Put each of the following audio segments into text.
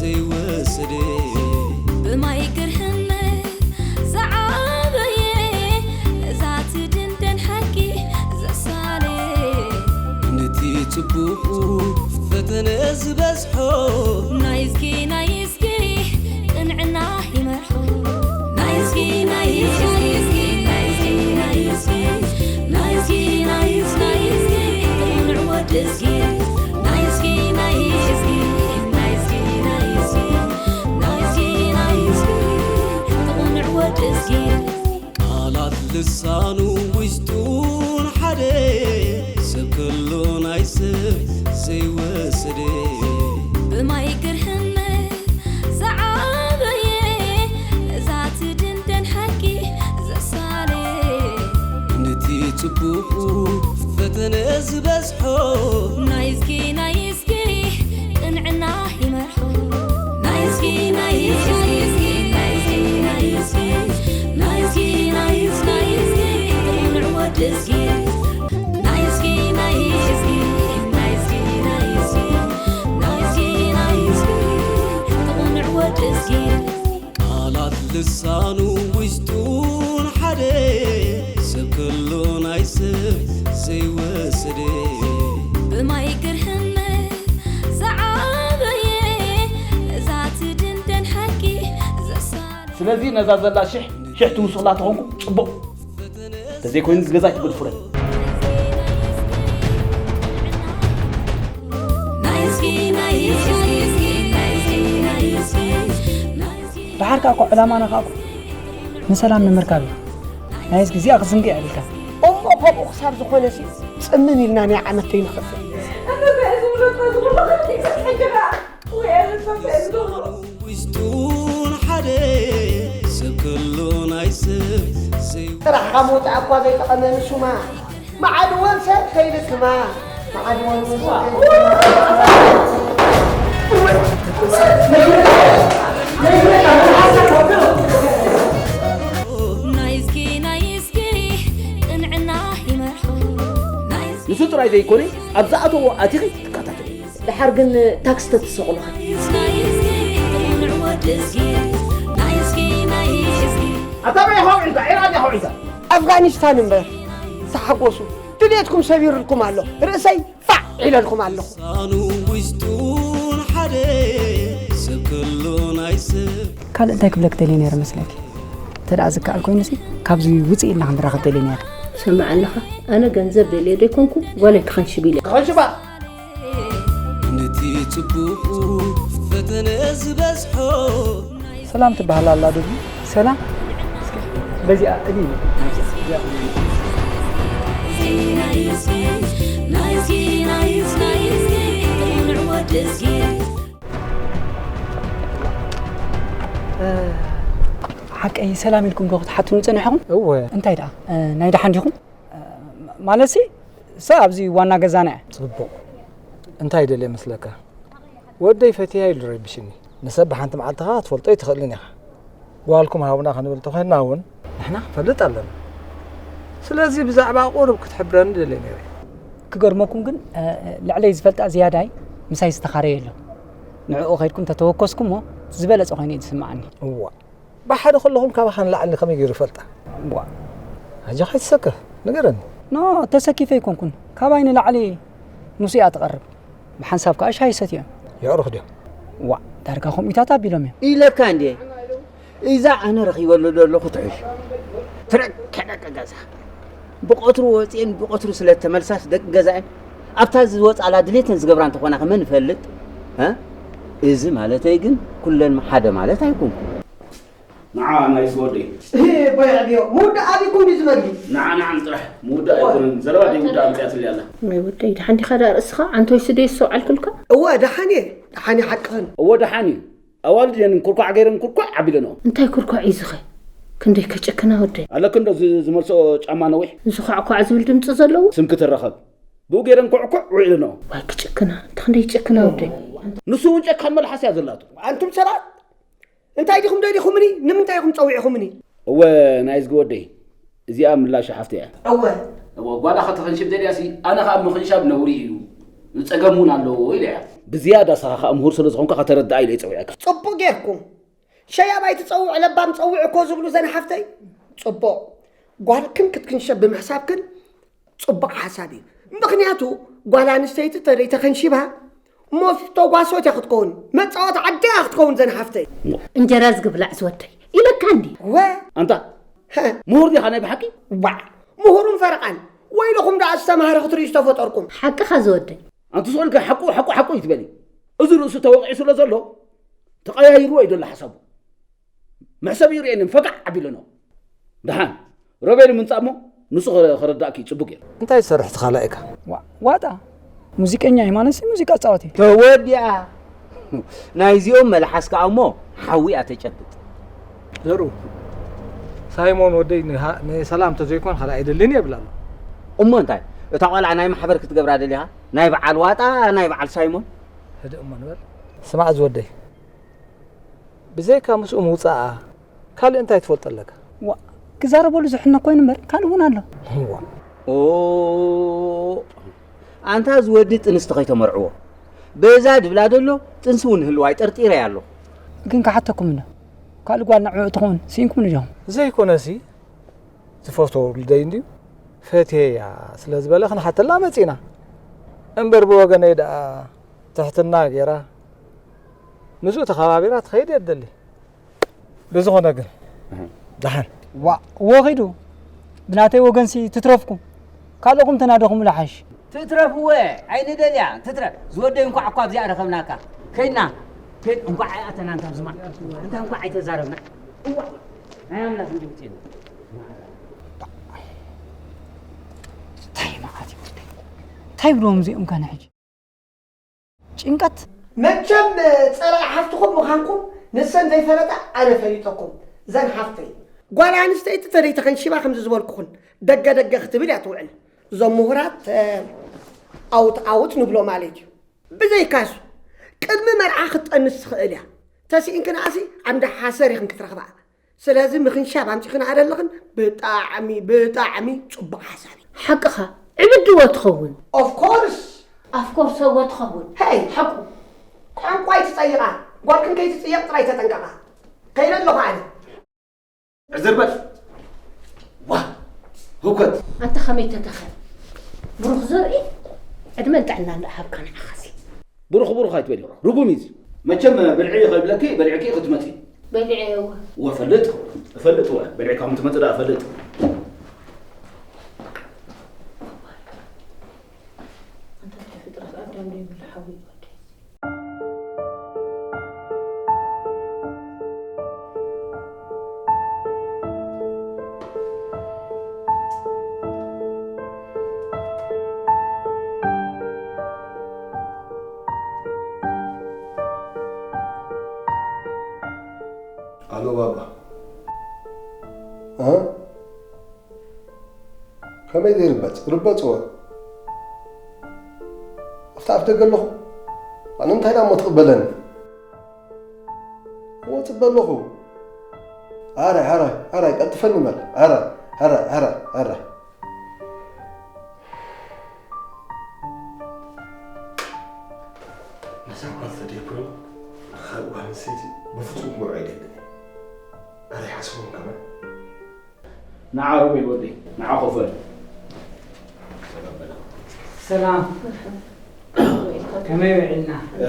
ዘይወስድ ብማይ ግርህነት ዝዓበየ እዛ ትድንደን ሓቂ ዘሳለ ነቲ ጽቡቑ ፈተነ ዝበዝሖ ናይዝጊ ናይዝጊ ቅንዕና ይመርሖ ናይዝጊ ናይዝጊ ናይዝጊ ናይዝጊ ናይዝጊ ናይዝጊ ናይዝጊ ናይዝጊ ቅንዕ ወዲ እዝጊ ናይዝጊ ናይዝጊ ናይዝጊ ናይዝጊ ናይዝጊ ናይዝጊ ቅንዕ ወዲ እዝጊ ቃላት ልሳኑ ውሽጡን ሓደ ሰብ ከሎ ናይ ሰብ ዘይወስድ ብማይ ግርህነት ዝዓበየ እዛ ትድንደን ሓቂ ዘሳለ ነቲ ጽቡቑ ፈተነ ዝበዝሖ ናይዝጊ ናይዝጊ ቅንዕና ይመርሖ ናይዝጊ ናይዝጊ ናይዝጊ ናይዝጊ ናይዝጊ ናይዝጊ ናይዝጊ ቅንዕ ወዲ እዝጊ ናይዝጊ ናይዝጊ ናይዝጊ ናይዝጊ ናይዝጊ ናይዝጊ ቅንዕ ወዲ እዝጊ ቃላት ልሳኑ ውሽጡን ሓደ ሰብ ከሎ ናይ ሰብ ዘይወስድ ብማይ ግርህነት ዝዓበየ እዛ ትድንደን ሓቂ ዘሳለ ስለዚ ነዛ ዘላ ሽሕ ሽሕ ትውስኽላ ተኾንኩም ጽቡቕ ተዘይኮይኑ እዚ ገዛ ኣይትገድፉለይ ናይዝጊ ናይዝጊ ናይዝጊ ናይዝጊ ናይዝጊ ደሓር ከዓ እኮ ዕላማና ከዓ እኮ ንሰላም ንምርካብ እዩ። ናይ ህዝቢ እዚኣ ክዝንግዕ የብልካ። እሞ ከምኡ ክሳብ ዝኾነ ሲ ጽምም ኢልና ናይ ዓመት ተይንኸፍል። ውሽጡን ሓደ ሰብ ከሎ ናይ ሰብ ዘይ ጥራሕ ካብ መውፅኣ እኳ ዘይጠቐመ ንሱማ መዓልወን ሰብ ከይልክማ መዓልወን ሰብ ከይልክማ ናይዝጊ ናይዝጊ ቅንዕና ይመርሖ ናይዝጊ ንሱ ጥራይ ዘይኮነ ኣብ ዝኣተዎ ኣቲኺ ትከታተል ደሓር ግን ታክስ ተትሰቑሉኻ ኣታ በይ ኸውዒልካ ዒራቕ ኸውዒልካ ኣፍጋኒስታን እምበር ተሓጎሱ ድሌትኩም ሰቢሩልኩም ኣሎ ርእሰይ ፋዕ ኢለልኩም ኣለኹ ሳኑ ውሽጡን ሓደ ሰብ ከሎ ናይ ሰብ ካልእ እንታይ ክብለክ ደልየ ነይረ መስለኪ እንተ ደኣ ዝከኣል ኮይኑሲ ካብዚ ውፅእ ኢልና ክንራኸብ ደልየ ነይረ ስምዕ ኣለኻ ኣነ ገንዘብ ደልየ ዘይኮንኩ ጓለይ ክኸንሽብ ኢለ ክኸንሽባ ነቲ ጽቡቑ ፈተነ ዝበዝሖ ሰላም ትበሃል ኣላ ዶ ሰላም እስኪ በዚኣ እሊ ሓቀይ ሰላም ኢልኩም ዶ ክትሓቱኒ ጸኒሕኹም? እወ። እንታይ ደኣ ናይ ደሓን ዲኹም? ማለትሲ እሳ ኣብዚ ዋና ገዛና እያ። ጽቡቕ። እንታይ ደልየ መስለካ? ወደይ ፈትያ ኢሉ ረቢሽኒ። ንሰብ ብሓንቲ መዓልቲ ኸኣ ክትፈልጦ ኣይትኽእልን ኢኻ። ጓልኩም ሃቡና ክንብል ተኾይንና እውን ንሕና ክንፈልጥ ኣለና። ስለዚ ብዛዕባ ቁሩብ ክትሕብረኒ ደልየ ነይረ። ክገርመኩም ግን ልዕለይ ዝፈልጣ ዝያዳይ ምሳይ ዝተኻረየ ኣሎ። ንዕኡ ኸይድኩም ተተወከስኩሞ ዝበለጸ ኮይኑ እዩ ዝስምዓኒ። እዋ። ብሓደ ከለኹም ካባኻ ንላዕሊ ከመይ ገይሩ ይፈልጣ? ዋ። ኣጆኻ ኣይትሰከፍ፣ ንገረኒ። ኖ፣ ተሰኪፈ ኣይኮንኩን። ካባይ ንላዕሊ ምስኡ እያ ትቐርብ። ብሓንሳብ ከኣ ሻሂ ሰትዮም። የዕሩኽ ድዮም? ዋ፣ ዳርጋ ከምኡታት ኣቢሎም እዮም። ኢለካ እንድየ። እዛ ኣነ ረኺበሉ ዘለኹ ትሕሽ። ትረከ ደቂ ገዛ። ብቐትሩ ወፂኤን ብቐትሩ ስለ ተመልሳስ ደቂ ገዛኤን ኣብታ ዝወፃላ ድሌተን ዝገብራ እንተኾና ከመን ንፈልጥ? እ? እዚ ማለተይ ግን ኩለን ሓደ ማለት ኣይኮንኩን። ንዓ ናይዚ ወደይ። እህ፣ ቦይ ዕብዮ፣ ምውዳእ ኣቢኩም ድዩ ዝመግቢ? ንዓ ንዓን ጥራሕ ምውዳእ ኣይኮነን፣ ዘረባ ደይውዳእ ኣምፅኣትለይ ኣላ። ናይ ወደይ፣ ደሓን ዲኻ ደኣ ርእስኻ? ዓንቶይ ስደይ ዝሰውዓልኩልካ? እወ፣ ደሓን እየ፣ ደሓን እየ ሓቅኽን። እወ፣ ደሓን እዩ። ኣዋልድ እየን ኩርኳዕ ገይረን ኩርኳዕ ኣቢለንኦ። እንታይ ኩርኳዕ እዩ ዝኸ? ክንደይ ከጨክና ወደይ። ኣለኪ እንዶ ዝ-፣ ዝመልስኦ ጫማ ነዊሕ? ዝዃዕኳዕ ዝብል ድምፂ ዘለዎ? ስምኪ ትረኸብ። ብኡ ገይረን ኩዕኩዕ ውዒለንኦ። ዋይ ክጭክና፣ እቲ ክንደይ ይጭክና ወደይ። ንሱ እውን ጨካን መልሓስ እያ ዘላቶ። ኣንቱም ሰባት፣ እንታይ ዲኹም ደሊኹምኒ? ንምንታይ ኢኹም ጸዊዕኹምኒ? እወ፣ ናይ እዝጊ ወደይ፣ እዚኣ ምላሽ ሓፍቲ እያ። እወ። እወ፣ ጓላ ከተኸንሽብ ደልያሲ፣ ኣነ ኸኣ ምኽንሻብ ነውሪ እዩ፣ ጸገም እውን ኣለዎ ኢለ እያ። ብዝያዳ ንስኻ ከኣ ምሁር ስለ ዝኾንካ ከተረድኣ ኢለ እየ ጸዊዐካ። ጽቡቕ ጌርኩም። ሸያባይ ትጸውዕ ለባም ጸውዕ እኮ ዝብሉ ዘን ሓፍተይ። ጽቡቕ። ጓልክን ክትክንሸብ ብምሕሳብክን ጽቡቕ ሓሳብ እዩ። ምኽንያቱ ጓል ኣንስተይቲ ተደይ ተኸንሺባ ሞስቶ ጓሶት እያ ክትከውን፣ መጻወቲ ዓዲ እያ ክትከውን ዘን ሓፍተይ። እንጀራ ዝግብላዕ ዝወደይ ኢለካ እንዲ። ወ ኣንታ፣ ምሁር ዲኻ ናይ ብሓቂ? ዋዕ፣ ምሁርን ፈረቓን። ወይልኹም ደኣ ዝተማህረ ክትርእዩ ዝተፈጠርኩም። ሓቅኻ ዝወደይ። ኣንቲ ስቕ ኢልካ ሓቁ፣ ሓቁ፣ ሓቁ ይትበሊ። እዚ ርእሱ ተወቒዑ ስለ ዘሎ፣ ተቐያይርዎ እዩ ዘሎ ሓሳቡ። መሕሰቢኡ ርእየኒ፣ ፈጋዕ ኣቢሉ ነው። ደሓን፣ ሮቤል ምምጻእ እሞ፣ ንሱ ከ-፣ ከረዳእኪ ጽቡቅ እዩ። እንታይ ትሰርሕ እቲ ካልኣይካ? ዋ-፣ ዋጣ። ሙዚቀኛ እዩ ማለት ሙዚቃ ጻወት እዩ። ተወዲኣ። ናይዚኦም መልሓስ ከኣ እሞ ሓዊ እያ ተጨብጥ። ዘሩ፣ ሳይሞን ወደይ ንሃ-፣ ንሰላም ተዘይኮን ካልእ ኣይደልን እየ ይብል ኣሎ። እሞ እንታይ? እታ ቆልዓ ናይ ማሕበር ክትገብራ ደሊኻ? ናይ በዓል ዋጣ፣ ናይ በዓል ሳይሞን? ህድእ እሞ ንበል። ስማዕ ዝወደይ፣ ብዘይካ ምስኡ ምውጻኣ ካልእ እንታይ ትፈልጦ ኣለካ? ዋ፣ ክዛረበሉ ዝሕነ ኮይኑ እምበር ካልእ እውን ኣሎ። ዋ። ኦ፣ ኣንታ እዚ ወዲ ጥንስቲ ከይተመርዕዎ። በዛ ድብላ ደሎ ጥንሲ እውን ህልዋይ ጠርጢረ ኣሎ። ግን ክሓተኩም እንዶ፣ ካልእ ጓል ንዕኡ ትኸውን ስኢንኩም ዲኹም? ዘይኮነሲ፣ ዝፈትዎ ውልደይ እንድዩ፣ ፈትየያ ስለ ዝበለ ክንሓተላ መጺና። እምበር ብወገነይ ደኣ ትሕትና ገይራ ምስኡ ተኸባቢራ ትኸይድ እየ ትደሊ። ብዝኾነ ግን፣ እህ። ደሓን። ዋ፣ ወኺዱ። ብናተይ ወገንሲ ትትረፍኩም። ካልእኹም ተናደኹም ለሓሽ። ትትረፍወ፣ ኣይንደልያ፣ ትትረፍ። ዝወደይ እንኳዕ እኳ ኣብዚኣ ረኸብናካ። ከይድና፣ ከይድ-፣ እንኳዕ ኣይኣተና እንታ ዝማ-፣ እንታ እንኳዕ ኣይተዛረብና። እዋ፣ ናይ ኣምላኽ እንዲ ውፅእና። እንታይ መዓት እዩ ወደይ? እንታይ ብሎም እዚኦም ከነ ሕጂ? ጭንቀት። መቸም ጸላኢ ሓፍትኹም ምዃንኩም ንሰን ዘይፈለጣ ኣነ ፈሊጠኩም። ዘን ሓፍተይ ጓል ኣንስተይቲ ተደይ ተኸንሺባ ከምዚ ዝበልኩኹን ደገ ደገ ክትብል እያ ትውዕል። እዞም ምሁራት፣ እ፣ ኣውት ኣውት ንብሎ ማለት እዩ። ብዘይካሱ ቅድሚ መርዓ ክትጠንስ ትኽእል እያ። ተስኢንክንኣሲ ዓምዲ ሓሰር ኢኽን ክትረኽባ። ስለዚ ምኽንሻብ ኣምጺኽና ኣለኽን ብጣዕሚ፣ ብጣዕሚ ጽቡቕ ሓሳብ እዩ። ሓቅኻ፣ ዕብድ እወ ትኸውን። ኦፍ ኮርስ። ኣፍ ኮርስ እወ ትኸውን። ሄይ። ሓቁ። ቋንቋ ኣይትጸይቓ። ጓልክን ከይትጽየቕ ጥራይ ተጠንቀቓ። ከይደ ኣለኹ ኣነ። ዕዝር በል። ዋ፣ ህውከት። ኣንታ ከመይ ተተኸ? ብሩኽ ዘርኢ፣ ዕድመን ጥዕናን ደኣ ሃብካ ንዓኻሲ። ብሩኽ ብሩኽ ኣይትበሊ። ርጉም እዩ እዚ። መቸም ብልዒ ከይብለኪ በሊዕኪ ክትመጺ። በሊዐ እወ። እወ፣ እፈልጥ። እፈልጥ እወ። በሊዕካ ከም ትመጺ ደኣ እፈልጥ። ኣንታ ፍጥረት ኣዳም ዘይብሉ ሓዊ ይወደይ። ኣሎ ባባ። እ? ከመይ ዘይርበጽ? ርበጽዎ። ኣብቲ ኣፍ ደገ ኣለኹ። ኣነ እንታይ ደኣ እሞ ትቕበለኒ? እወ፣ ጽበ ኣለኹ። ኣረ፣ ኣረ፣ ኣረ፣ ቀልጥፈኒ በል። ኣረ፣ ኣረ፣ ኣረ፣ ኣረ። ነዛ ጓል ተደይኮይኑ፣ ንኻልእ ጓል ኣንስተይቲ ብፍጹም ክምርዖ ኣይደልን እየ። ኣረ፣ ይሓስቦም ከማን። ንዓ ሮቤል ወደይ፣ ንዓ ኮፍ በል። ሰላም። ከመይ ውዒልና? እ፣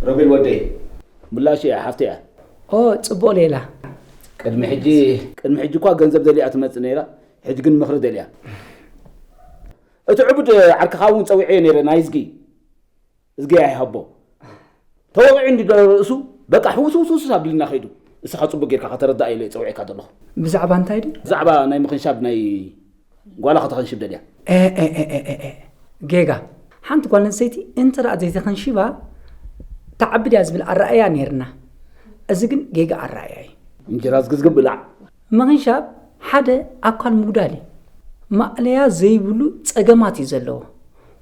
ሮቤል ወደይ፣ ምላሽ እያ፣ ሓፍቲ እያ። ኦ፣ ጽቡቕ ሌላ። ቅድሚ ሕጂ፣ ቅድሚ ሕጂ እኳ ገንዘብ ደልያ ትመጽእ ነይራ፣ ሕጂ ግን ምኽሪ ደልያ። እቲ ዕቡድ ዓርክኻ እውን ጸዊዐዮ ነይረ፣ ናይ እዝጊ። እዝጊ ኣይሃቦ። ተወቒዑ እንዲ ዶ ርእሱ፣ በቃ ሕውስውስውስ ኣብልና ከይዱ። እስኻ ጽቡቕ ጌርካ ከተረድኣ ኢለ ጸዊዐካ ዘለኹ። ብዛዕባ እንታይ ድዩ? ብዛዕባ ናይ ምኽንሻብ ናይ ጓላ ከተኸንሽብ ደልያ። ኤ፣ ኤ፣ ኤ፣ ኤ፣ ኤ፣ ኤ። ጌጋ። ሓንቲ ጓል ኣንስተይቲ እንተ ደኣ ዘይተኸንሺባ ትዓቢ ድያ ዝብል ኣረኣእያ ነይርና። እዚ ግን ጌጋ ኣረኣእያ እዩ። እንጀራ ዝግዝግብ ብላዕ። ምኽንሻብ ሓደ ኣካል ምጉዳል እዩ። ማእለያ ዘይብሉ ጸገማት እዩ ዘለዎ።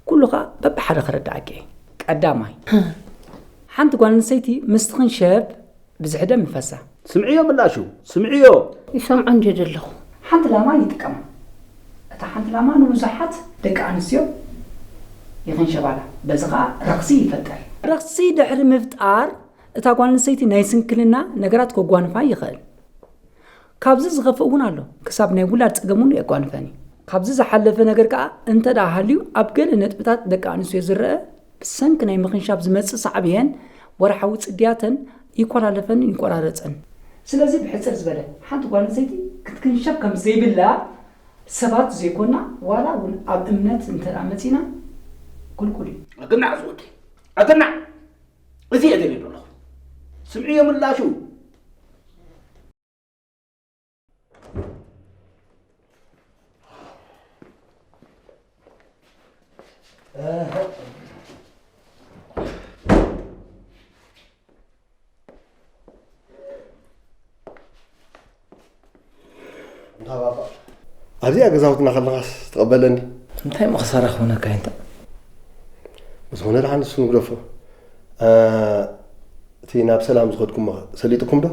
ኩሉ ኸኣ በብሓደ ክርድኣኪ እየ። ቀዳማይ፣ ሓንቲ ጓል ኣንስተይቲ ምስ ትኽንሸብ ብዝሒ ደም ይፈሳ። ስምዕዮ ምላሹ፣ ስምዕዮ። ይሰምዖ እንድየ ዘለኹ። ሓንቲ ላማ ይጥቀማ። እታ ሓንቲ ላማ ንብዙሓት ደቂ ኣንስትዮ ይኽንሸባላ። በዚ ኸኣ ረኽሲ ይፈጥር። ረኽሲ ድሕሪ ምፍጣር፣ እታ ጓል ኣንስተይቲ ናይ ስንክልና ነገራት ከጓንፋ ይኽእል። ካብዚ ዝኸፍእ እውን ኣሎ። ክሳብ ናይ ውላድ ጸገም እውን የጓንፈን እዩ። ካብዚ ዝሓለፈ ነገር ከኣ እንተ ደኣ ሃልዩ፣ ኣብ ገለ ነጥብታት ደቂ ኣንስትዮ ዝረአ ብሰንኪ ናይ ምኽንሻብ ዝመጽእ ሳዕቤን ወርሓዊ ጽግያተን ይኮላለፈን ይቆራረጸን። ስለዚ ብሕጽር ዝበለ፣ ሓንቲ ጓል ኣንስተይቲ ክትክንሸብ ከም ዘይብላ ሰባት ዘይኮና፣ ዋላ እውን ኣብ እምነት እንተ ደኣ መጺና፣ ክልኩል እዩ። ኣገናዕ ዝወደይ፣ ኣገናዕ! እዚ እየ ደልየ ዘለኹ። ስምዕዮ ምላሹ። ኣብዚኣ ገዛውትና ከለኻስ ትቐበለኒ? እንታይ እሞ ክሳራ ክኾነካ እዩ እንተ? ብዝኾነ ደሓን ንሱ ንግደፎ። እ፣ እቲ ናብ ሰላም ዝኸድኩሞ ሰሊጥኩም ዶ?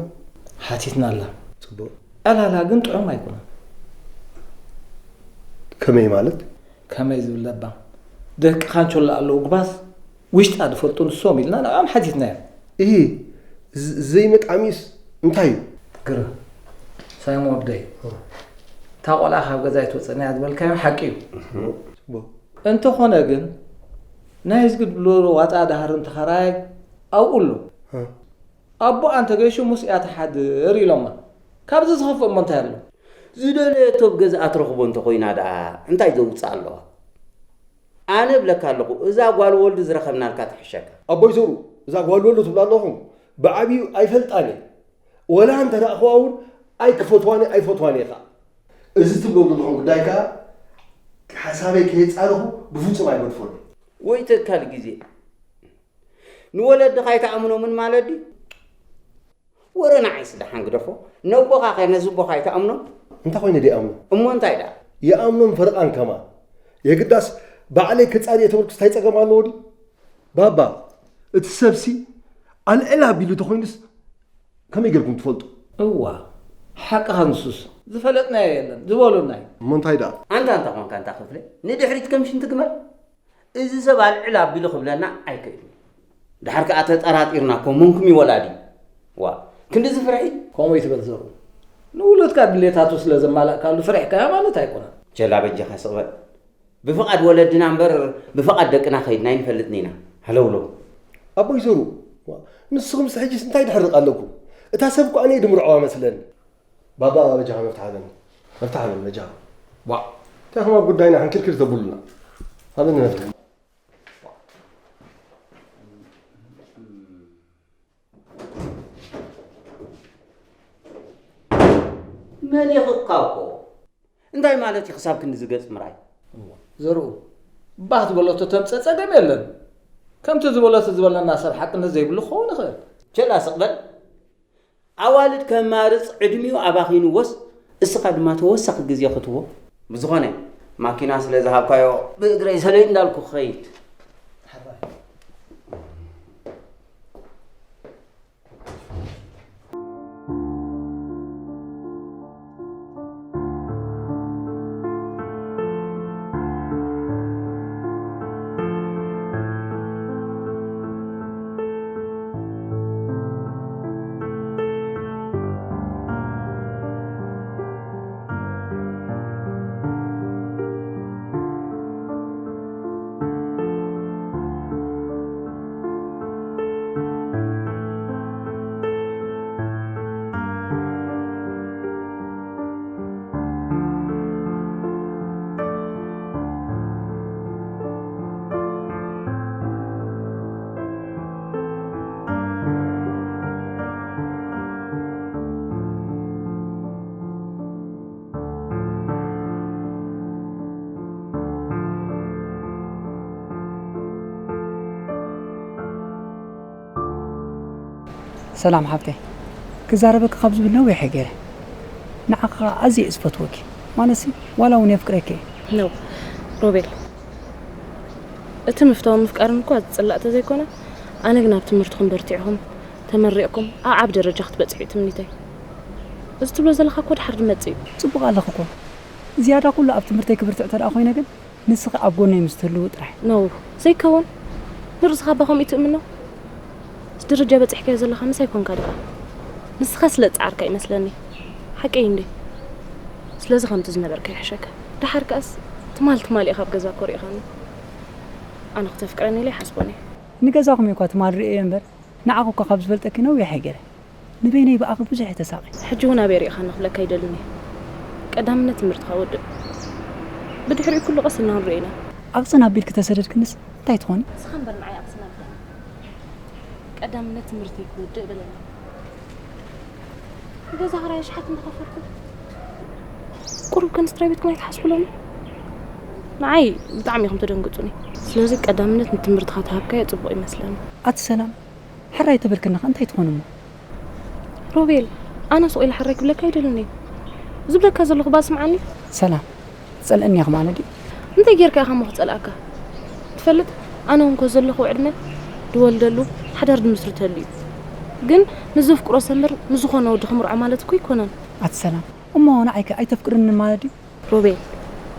ሓቲትና ኣላ። ጽቡቕ። ዕላላ ግን ጥዑም ኣይኮነን። ከመይ ማለት? ከመይ ዝብል ለባም? ደቂ ካንቾላ ኣለዉ ግባስ፣ ውሽጣ ዝፈልጡ ንሶም ኢልና ንዕኦም ሓቲትናዮም። እሂ፣ ዝ-፣ ዘይመጣሚስ እንታይ እዩ? ግርም። ሳይሞ ወደይ፣ እታ ቆልዓ ካብ ገዛ ኣይትወጽእን እያ ዝበልካዮ ሓቂ እዩ። ጽቡቕ። እንተኾነ ግን፣ ናይ ህዝቢ ድብሎ ዋጣ ድሃርም ተኸራያይ ኣብኡ ኣሎ። እ። ኣቦኣ እንተገይሹ ምስ እያ ትሓድር ኢሎማ። ካብዚ ዝኸፍእ እሞ እንታይ ኣሎ? ዝደለየቶ ኣብ ገዝኣ ትረኽቦ እንተኾይና ደኣ እንታይ ዘውጽእ ኣለዋ? ኣነ እብለካ ኣለኹ፣ እዛ ጓል ወልዱ ዝረኸብናልካ ትሕሸካ። ኣቦይ ሰሩ፣ እዛ ጓል ወልዱ ትብላ ኣለኹም፣ ብዓብዩ ኣይፈልጣን እየ። ወላ እንተ ረኣኽዋ እውን ኣይክፈትዋን እየ፣ ኣይፈትዋን እየ ኸኣ። እዚ ትብሎ ዘለኹም ጉዳይ ከኣ ሓሳበይ ከየጻረኹ ብፍጹም ኣይገድፎን። ወይ ተካል ግዜ። ንወለድኻ ኣይትኣምኖምን ማለት ድዩ? ወረ ንዓይስ ደሓን ግደፎ። ነቦኻ ኸ ነዚ ኣቦኻ ኣይትኣምኖን? እንታይ ኮይነ ድኣምኖ? እሞ እንታይ ደኣ? ይኣምኖን ፈረቓን ከማን። የግዳስ ባዕለይ ክጻሪ እየ ተበልኩስ እንታይ ጸገም ኣለዎ ድዩ? ባባ፣ እቲ ሰብሲ ኣልዕል ኣቢሉ ተኾይኑስ ከመይ ጌርኩም ትፈልጡ? እዋ፣ ሓቅኻ ንሱስ። ዝፈለጥናዮ የለን፣ ዝበሉና እዩ። እሞ እንታይ ደኣ? ኣንታ፣ ኣንታ ኾንካ፣ ኣንታ ክፍለ፣ ንድሕሪት ከም ሽንቲ ግመል። እዚ ሰብ ኣልዕል ኣቢሉ ክብለና ኣይክእልን። ድሓር ከኣ ተጠራጢርና እኮ መንኩም እዩ ወላዲ። ዋ፣ ክንድዚ ፍርሒ? ከምኡ ይትበል ዘሩ። ንውሉድካ ድሌታቱ ስለ ዘማላእካሉ ፍሪሕካዮ ማለት ኣይኮነን። ቸላ በጃኻ ስቕ በል። ብፍቓድ ወለድና እምበር ብፍቓድ ደቅና ከይድና ኣይንፈልጥን ኢና። ሃለውለው። ኣቦይ ዘሩ፣ ዋ፣ ንስኹምስ ሕጂስ እንታይ ድሕርቕ ኣለኩም? እታ ሰብ እኮ ኣነ እየ ድምርዖዋ መስለኒ። ባባ በጃኻ መፍትሕ ሃበኒ። መፍትሕ ሃበኒ በጃኻ። ዋ፣ እንታይ ኢኹም ኣብ ጉዳይና ሕንክርክር ተብሉና? ሃበኒ መፍትሕ። መሊኽካ እኮ። እንታይ ማለት እዩ ክሳብ ክንዲ ዝገጽ ምርኣይ? እዋ፣ ዘርኡ፣ ባህ ዝበለቶ ተምጽእ ጸገም የለን። ከምቲ ዝበለቶ ዝበለና ሰብ ሓቅነት ዘይብሉ ክኸውን ይኽእል። ቸላ ስቕ በል። ኣዋልድ ከማርጽ ዕድሚኡ ኣባኺንዎስ፣ እስኻ ድማ ተወሳኺ ግዜ ክትቦ። ብዝኾነ፣ ማኪና ስለ ዝሃብካዮ፣ ብእግረይ ሰለይ እንዳልኩ ክኸይድ። ሰላም ሓብተይ፣ ክዛረበኪ ካብ ዝብል ነዊሕ ገይረ። ንዓኻ ኣዝየ እየ ዝፈትወኪ፣ ማለትሲ ዋላ እውን የፍቅረኪ እየ። ነው ሮቤል፣ እቲ ምፍታውን ምፍቃርን እኳ ዝጽላእ ተዘይኮነ፣ ኣነ ግን ኣብ ትምህርትኹም በርቲዕኹም ተመሪቕኩም ኣብ ዓቢ ደረጃ ክትበጽሑ እዩ ትምኒተይ። እዚ ትብሎ ዘለኻ እኮ ድሓር ዝመጽእ እዩ። ጽቡቕ ኣለኺ እኮ። ዝያዳ ኩሉ ኣብ ትምህርተይ ክብርትዕ ተደኣ ኮይነ ግን፣ ንስኺ ኣብ ጎነይ ምስ ትህልዉ ጥራሕ። ኖ፣ ዘይከውን። ንርእስኻ እባ ከምኡ ትእምኖ? እዚ ደረጃ በጺሕካዮ ዘለኻ ምሳይ ኮንካ ዲኻ? ንስኻ ስለ ዝጸዓርካ ይመስለኒ። ሓቀይ እንዴ? ስለዚ ከምቲ ዝነበርካ ይሕሸካ። ደሓር ከኣስ ትማል ትማል ኢኻ ኣብ ገዛ እኮ ርኢኻኒ። ኣነ ክተፍቅረኒ ኢለ ይሓስቦን እየ። ንገዛኹም እኳ ትማል ርእየ እምበር፣ ንዓኹ እኳ ካብ ዝፈልጠኪ ነዊሕ ኣይገለ። ንበይነይ ብኣኺ ብዙሕ እየ ተሳቒ። ሕጂ እውን ኣበይ ርኢኻኒ ክብለካ ኣይደልን እየ። ቀዳምነት ትምህርትኻ ወድእ። ብድሕሪኡ ኩሉ ቀስ ኢልና ንርእዮ ኢና። ኣቕጽን ኣቢልኪ ተሰደድክንስ እንታይ ትኾኒ? ንስኻ እምበር ንዓይ ኣቕጽን ኣቢልካ። ቀዳምነት ትምህርተይ ክውድእ በለኒ። ንገዛ ክራይ ኣሽሓት እንዳኸፈልኩ ቁሩብ ከንስ ትራይ ቤትኩም ኣይትሓስቡሎምን? ንዓይ ብጣዕሚ ኢኹም ተደንግጹኒ። ስለዚ ቀዳምነት ንትምህርትኻ ተሃብካዮ ጽቡቕ ይመስለኒ። ኣቲ ሰላም፣ ሕራይ ተበልክናኸ እንታይ ትኾን እሞ? ሮቤል፣ ኣነ ሱቕ ኢለ ሕራይ ክብለካ ኣይደልን እየ። ዝብለካ ዘለኹ ባ ስምዓኒ። ሰላም፣ ትጸልእኒ ኢኻ ማለት ድዩ? እንታይ ጌርካ ኢኻ እሞ ክጸልኣካ? ትፈልጥ፣ ኣነ እውን ኮ ዘለኹ ዕድመ ድወልደሉ፣ ሓዳር ድምስርተሉ እዩ። ግን ንዘፍቅሮ ሰምበር ንዝኾነ ወዲ ክምርዖ ማለት እኮ ኣይኮነን። ኣቲ ሰላም፣ እሞ ንዓይከ ኣይተፍቅርንን ማለት ድዩ? ሮቤል፣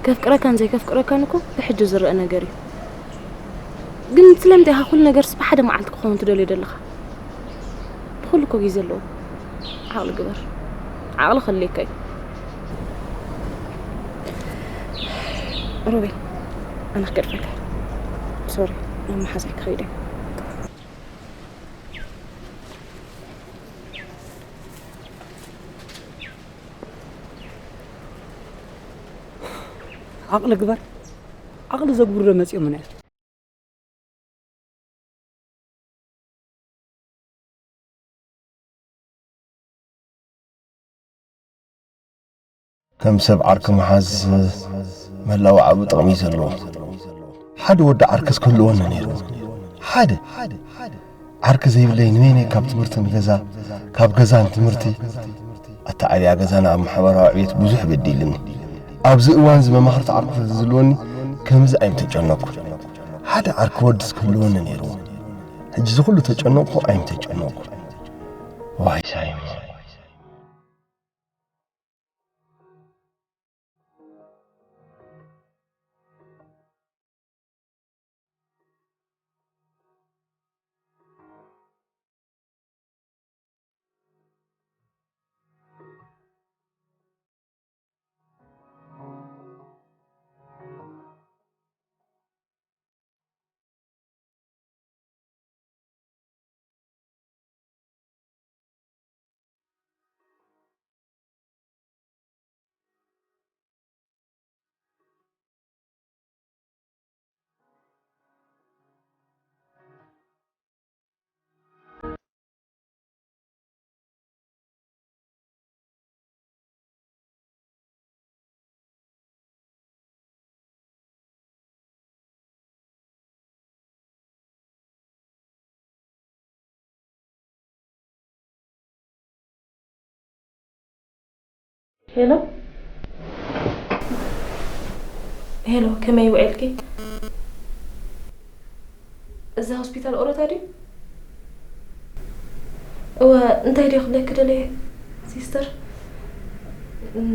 ከፍቅረካን ዘይከፍቅረካን እኮ ብሕጂ ዝረአ ነገር እዩ። ግን ስለምንታይ ኢኻ ኩሉ ነገርስ ብሓደ መዓልቲ ክኸውን ትደልዮ ዘለኻ? ብኹሉ እኮ ግዜ ኣለዎ። ዓቕሊ ግበር። ዓቕሊ ከድልየካ እዩ። ሮቤል፣ ኣነ ክገድፈካ። ሶሪ፣ ናብ መሓዛይ ክኸይድ እየ። ዓቕሊ ግበር። ዓቕሊ ዘግብሩ ዶ መጺኦምና እዮም? ከም ሰብ ዓርኪ ምሓዝ መላው ዓቢ ጥቕሚ እዩ ዘለዎ። ሓደ ወዲ ዓርክስ ክህልወኒ ነይሩ። ሓደ ዓርኪ ዘይብለይ ንበይነይ ካብ ትምህርቲ ንገዛ፣ ካብ ገዛ ንትምህርቲ፣ ኣተዓብያ ገዛና ኣብ ማሕበራዊ ዕቤት ብዙሕ በዲልኒ። ኣብዚ እዋን እዚ መማኽርቲ ዓርኩ ስለዝህልወኒ ከምዚ ኣይምተጨነኩ። ሓደ ዓርኪ ወድስ ክህልወኒ ነይርዎ። ሕጂ እዚ ኩሉ ተጨነቅኩ ኣይምተጨነቅኩ። ዋይ ሳይሞን። ሄሎ ሄሎ፣ ከመይ ውዒልኪ? እዛ ሆስፒታል ኦሮታ ድዩ? እወ፣ እንታይ ድየ ክብለኪ ደልየ ሲስተር? እም፣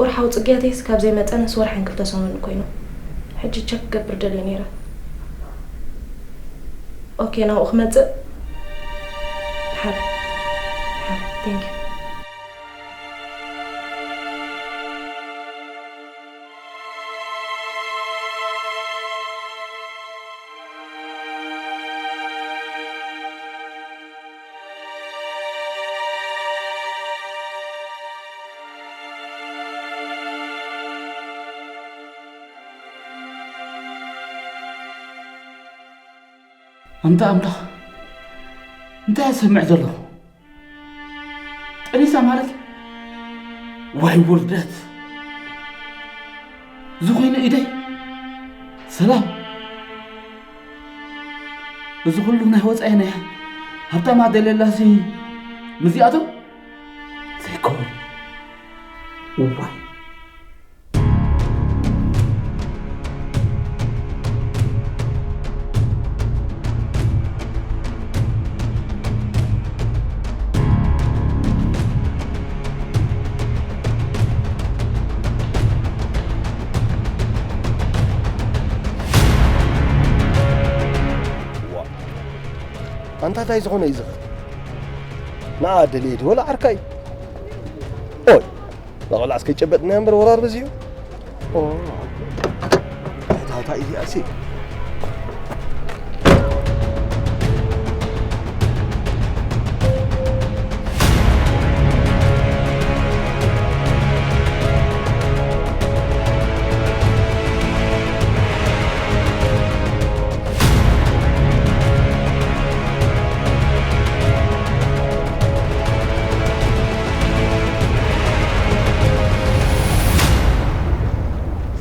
ወርሓዊ ጽግያተይስ ካብ ዘይመጸ ነስ ወርሕን ክልተ ሰሙን ኮይኑ። ሕጂ ቸክ ክገብር ደልየ ነይረ። ኦኬ፣ ናብኡ ክመጽእ? ሓር፣ ሓር፣ ቴንክ ዩ። ኣንታ ኣምላኽ፣ እንታይ እሰምዕ ዘለኹ? ጠኒሳ ማለት? ዋይ ውርደት! እዚ ኾይኑ ኢደይ? ሰላም! እዚ ኩሉ ናይ ወጻኢ ናይ ሃብታም ኣደ ሌላሲ ምስዚኣቶም? ዘይከውን። እዋይ። እንታይ እንታይ ዝኾነ እዩ ዝኽእል? ንዓ ደልየ ድወላ ዓርካ እዩ። ኦይ፣ ንቆልዓ እስከ ይጨበጥና እምበር ወራር በዚሑ። ኦ፣ እታ፣ እታ እዚኣሲ።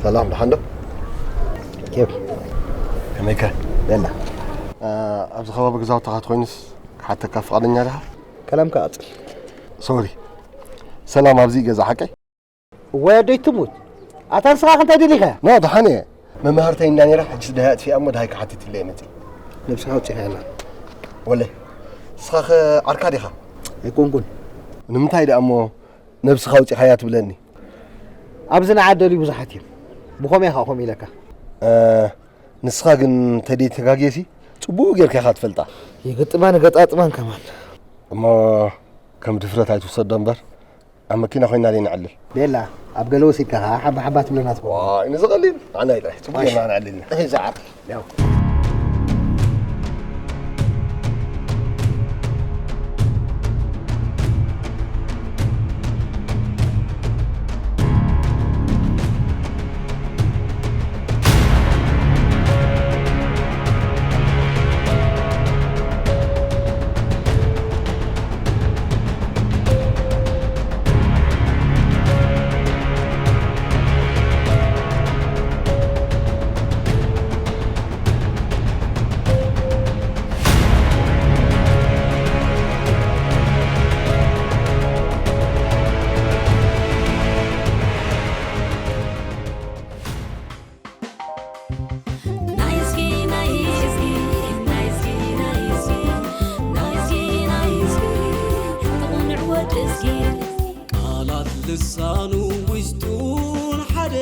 ሰላም፣ ደሓን ዶ? ኬፍ። ከመይከ? ደህና። እ፣ ኣብዚ ከባቢ ገዛውትኻ ተኾይኑስ ክሓተካ ፍቓደኛ ዲኻ? ከላምካ ቀጽል። ሶሪ። ሰላም፣ ኣብዚ ገዛ ሓቀይ? እዋይ ኣደይ ትሙት። ኣታ ንስኻ ክንታይ ደሊኻ? ኖ፣ ደሓን እየ። መማህርተይ እንዳ ነይራ፣ ሕጅስ ደሃይ ኣጥፊኣ እሞ ደሃይ ክሓትት ኢለ እየ መጺእ። ነብስኻ ኣውጺኻ ያላ። ወለ፣ ንስኻ ኸ ዓርካ ዲኻ? ኣይኮንኩን። ንምንታይ ደኣ እሞ ነብስኻ ኣውጺኻያ ትብለኒ? ኣብዚ ንዓ ደልዩ ብዙሓት እዮም። ብኸመይ ኢኻ ከምኡ ኢለካ? እ፣ ንስኻ ግን ተደይ ተጋግየሲ፣ ጽቡቕ ጌርካ ኢኻ ትፈልጣ። የገጥማን ገጣጥማን ከማን። እሞ ከም ድፍረት ኣይትውሰዶ እምበር፣ ኣብ መኪና ኮይና ደይ ንዕልል። ቤላ፣ ኣብ ገለ ወሲድካ ኸዓ ሓባ ሓባ ትብለና ትኸውን። ዋይ፣ ንዚ ቀሊል። ንዓና እዩ ጥራሕ። ጽቡቕ ጌርና ንዕልል ኢና። እዚ ዓርኪ። ያው። ናይ እስኪ፣ ናይ እስኪ፣ ናይ እስኪ፣ ናይ እስኪ፣ ናይ እስኪ፣ ናይ እስኪ፣ ትቕንዕ ወዲ እስኪ። ቃላት ልሳኑ ውሽጡን ሓደ፣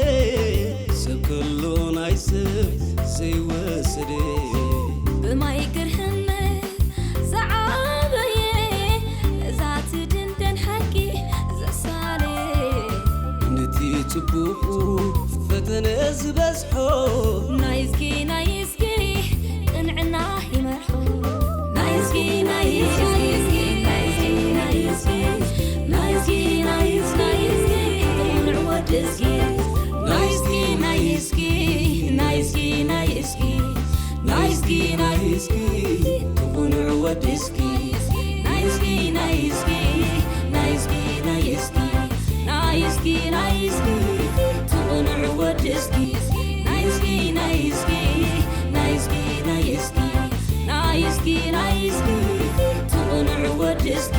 ሰብ ከሎ ናይ ሰብ ዘይወሰደ። ብማይ ግርህመ ዝዓበየ፣ እዛ ትድንደን ሓቂ ዘሳለ። ነቲ ጽቡቑ ፈተነ ዝበዝሖ፣ ናይ እስኪ፣ ናይ እስኪ፣ ቅንዕና ይመርሖ። ናይ እስኪ፣ ናይ እስኪ፣ ናይ እስኪ፣ ናይ እስኪ፣ ናይ እስኪ፣ ናይ እስኪ፣ ናይ እስኪ፣ ቅንዕ ወዲ እስኪ። ናይ እስኪ፣ ናይ እስኪ፣ ናይ እስኪ፣ ናይ እስኪ፣ ናይ እስኪ፣ ናይ እስኪ፣ ናይ እስኪ፣ ትቕንዕ ወዲ እስኪ። ናይ እስኪ፣ ናይ እስኪ፣ ናይ እስኪ፣ ናይ እስኪ፣ ናይ እስኪ፣ ናይ እስኪ፣ ትቕንዕ ወዲ እስኪ። ናይ እስኪ፣ ናይ እስኪ፣ ናይ እስኪ፣ ናይ እስኪ፣ ናይ እስኪ፣ ናይ እስኪ፣ ትቕንዕ ወዲ እስኪ።